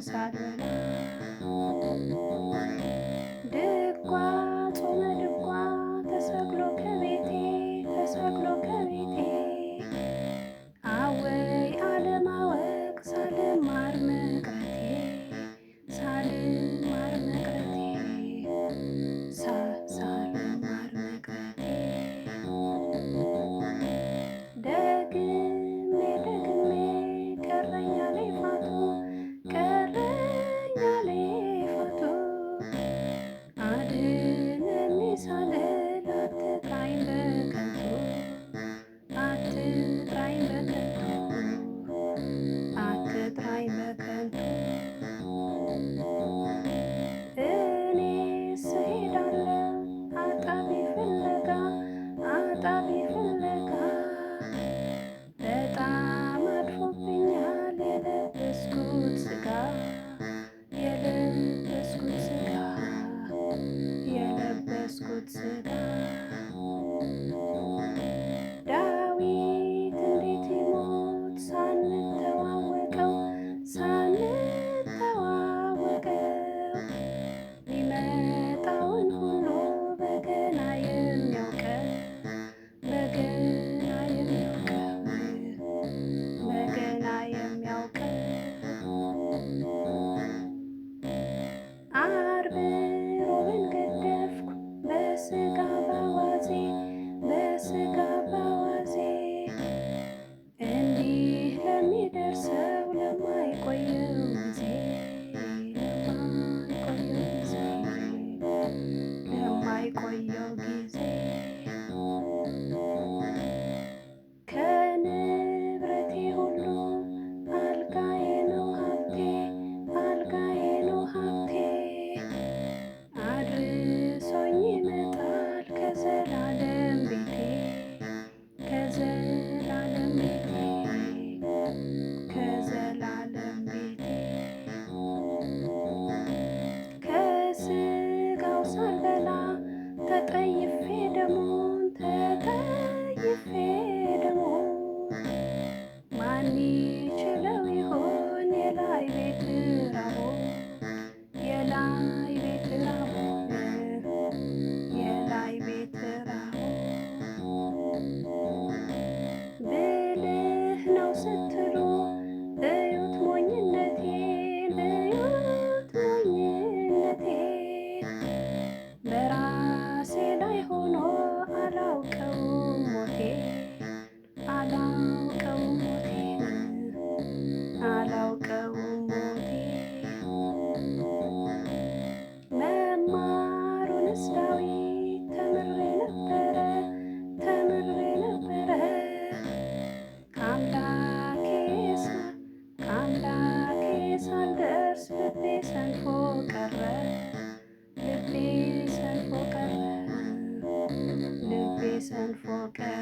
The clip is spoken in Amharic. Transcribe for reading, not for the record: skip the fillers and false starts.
ሳልበላ። ድጓ ጾመ ድጓ ተሰቅሎ ከቤቴ፣ ተሰቅሎ ከቤቴ፣ አወይ አለማወቅ ሳልማር መቅረቴ፣ ሳልማር መቅረቴ፣ ሳልማር መቅረቴ። ደግሜ ደግሜ ቀረኛ ሌፋቱ፣ ቀረኛ ሌፋቱ፣ አድነኒ ሳልል አትጥራኝ በከንቱ፣ አትጥራኝ በከንቱ፣ አትጥራኝ በከንቱ። እኔስ እሄዳለሁ አጣቢ ፍለጋ፣ አጣቢ ፍለጋ፣ በጣም አድፎብኛል የለበስኩት ስጋ፣ የለበስኩት ስጋ፣ የለበስኩት ስጋ። ዳዊት እንዴት ይሞት ሳንተዋወቀው፣ ሳንተዋወቀው፣ ሚመጣውን ሁሉ በገና የሚያውቀው፣ በገና የሚያውቀው፣ በገና የሚያውቀው። ዓርብ ሮብን ገደፍኩ በስጋ ባዋዜ፣ በስጋ ባዋዜ፣ እንዲህ ለሚደርሰው ለማይቆየው ጊዜ፣ ለማይቆየው ጊዜ፣ ለማይቆየው ጊዜ። ከንብረቴ ሁሉ አልጋዬ ነው ሀብቴ፣ አልጋዬ ነው ሀብቴ፣ አድርሶኝ ይመጣል ከዘላለም ቤቴ፣ ከዘላለም ቤቴ፣ ከዘላለም ቤቴ። ከስጋው ሳልበላ ተጠይፌ ደሙን፣ ተጠይፌ ደሙን፣ ማን ይችለው ይሆን የላይ ቤት ራቡን፣ የላይ ቤት ራቡን፣ የላይ ቤት ራቡን። ብልህ ነው ስትሉ እዩት ሞኝነቴን፣ እዩት ሞኝነቴን፣ በራሴ ላይ ሆኖ አላውቀውም ሞቴን፣ አላውቀውም ሞቴን፣ አላውቀውም ሞቴን። መማሩንስ ዳዊት ተምሬ ነበረ፣ ተምሬ ነበረ፣ ከአምላኬ ሳልደርስ ልቤ ሰንፎ ቀረ፣ ልቤ ሰንፎ ቀረ፣ ልቤ ሰንፎ ቀረ።